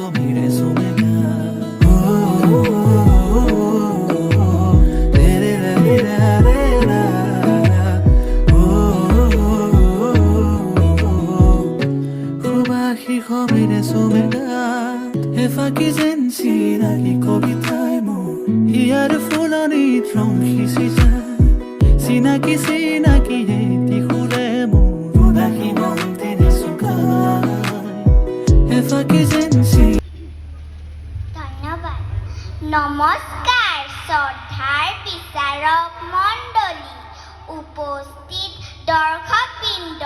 সমীৰে চুমে গা। ৰে ৰে ৰে ৰে ৰে ৰা ৰা। ও, সুবাসী সমীৰে চুমে গাত এফাকি যেন চিনাকি কবিতাই মোৰ হিয়াৰ ফুলনিত ৰং সিঁচি যায়। চিনাকি চিনাকি এটি সুৰে মোৰ উদাসী মনটিৰে চুকাই এফাকি যেন ধন্যবাদ। নমস্কাৰ শ্ৰদ্ধাৰ বিচাৰক মণ্ডলী, উপস্থিত দৰ্শকবৃন্দ।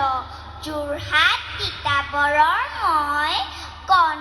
যোৰহাট তিতাবৰৰ মই কণ